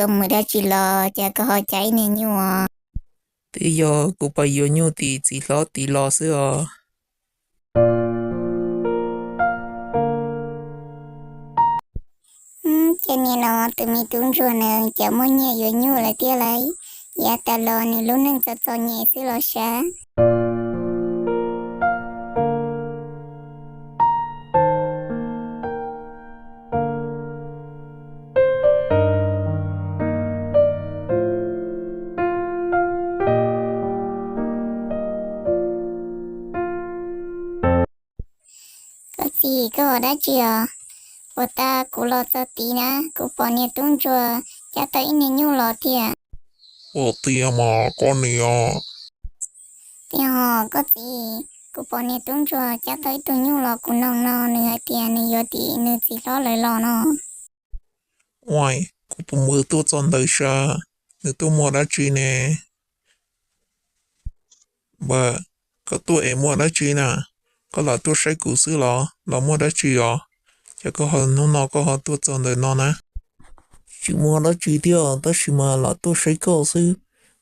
Koj mus dab tsi los cas koj ho cav ib niag nyuj os? Twb yog kuv pais yuav nyuj tim txiv hlob tid los xwb os. Ces nim no tus me tub ntsuag nws cas muaj nyiaj yuav nyuj lawm thiab lauj. Yav tas los nws lub neej txom txom nyem xwb los sav. Koj txiv, koj ua dab tsi os? Puag ta kuv los txog tid na, kuv pom niag tub ntsuag cab tau ib niag nyuj los thiab. Ua tiag mas koj niam? Tiag hos koj txiv, kuv pom niag tub ntsuag cab tau ib tug nyuj los kuv noog no, nws hais tias nws yuav tim nws txiv hlob lawv los no. Ua, kuv puas mus tuaj txog ntawd sav, nws tuaj muaj dab tsi ne? Npawg, koj tuaj es muaj dab tsi na? Koj lam tuaj saib kuv xwb los los muaj dab tsi os? Cas koj ho hnub no koj ho tuaj txog ntawm no na? Tsis muaj dab tsi thiab tab sis mas lam tuaj saib koj xwb.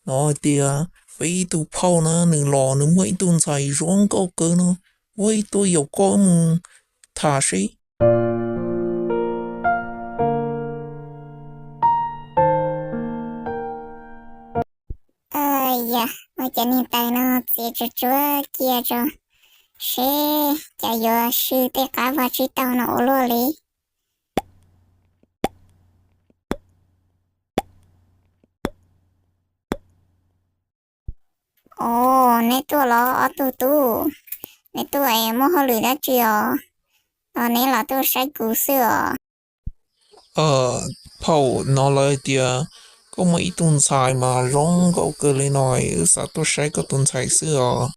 No hais tias peb ib tug phauj na nws los nws muaj ib tug ntxhais zoo nkauj kawg no, ua ib tuaj yaum koj mus tham seb. Yam, muab cov niag taws no txiav tsuag tsuag cia tso, seb cas yuav swb tej qab vag tsib taug no ua luaj li. Os, neb tuaj los ob tug tub? Neb tuaj es muaj hauj lwm dab tsi os? Los neb los tuaj saib kuv xwb os. Phauj, no lawv hais tias koj muaj ib tug ntxhais mas zoo nkauj kawg li no, wb xav tuaj saib koj tus ntxhais xwb os.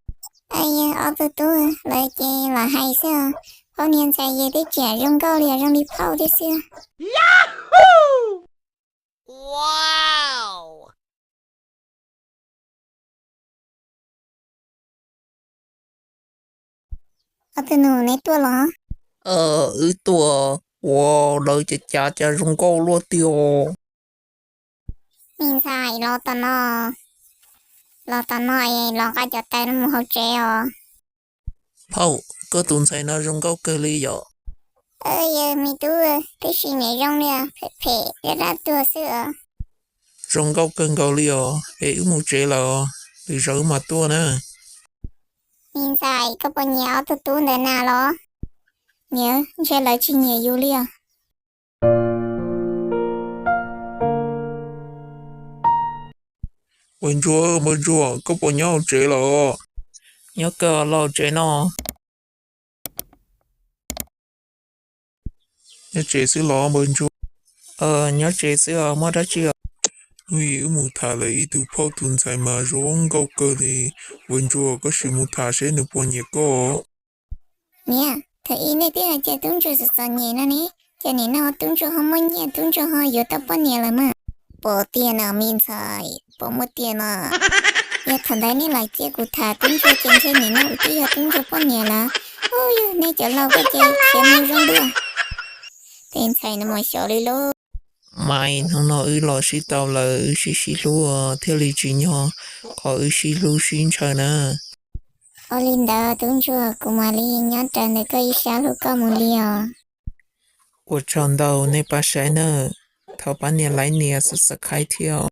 Yog ob tug tub lawv ces lam hais xwb os. Phauj, niag ntxhais yawg twb tseem zoo nkauj li, zoo li phauj thiab xwb. Ob tug nus, neb tuaj los? Wb tuaj ua lawv cav cav cas zoo nkauj luaj tiag. Me ntxhais, los tom no, los tom no es los nqa cov taws no mus hauv tsev os. Phauj, koj tus ntxhais no zoo nkauj kawg li yom. Yog me tub, tib si niam zoo li, phem phem dab dab tuag xwb os. Zoo nkauj kawg nkaus li os, es wb mus tsev lawm os, lwm zaus wb mam tuaj na. Me ntxhais, koj puas nyiam ob tug tub ntawd na los? Nyiam, ntshe lawv tsis nyiam yus li os. Npawg Ntsuag, Npawg Ntsuag, koj puas nyob hauv tsev lawm? Nyob kawg los tsev no. Nyob tsev xwb los Npawg Ntsuag? Nyob tsev xwb os, muaj dab tsi os? Hnub ib wb mus tham lawm ib tug phauj tus ntxhais mas zoo nkauj kawg li. Npawg Ntsuag, koj sim mus tham seb nws puas nyiam koj. Niam, thaum ub nej twb hais tias tub ntsuag txom txom nyem no ne, cas nim no tub ntsuag ho muaj nyiaj, tub ntsuag ho yuav tau poj niam lawm mas. Pom tiag no me ntxhais, pom muaj tiag no. Yog thaum ntawd nej lam cia kuv tham tub ntsuag ces ntshe nim no kuv twb yog tub ntsuag poj niam lawm. Ub, yog nej cov laus koj ces khiav mus zoo dua. Tej ntxhais no mas xyov li lauj. Mas hnub no wb los sib tau lawm, wb sib sib hlub thiaj li tsim nyog qhov wb sib hlub sib ntshaw na. Ua li ntawd tub ntsuag, kuv mam li nyob raws ntawm koj ib sab hlub koj mus li os. Ua tsaug ntau nej pab saib nawb, thov pab nias like, nias subscribe thiab.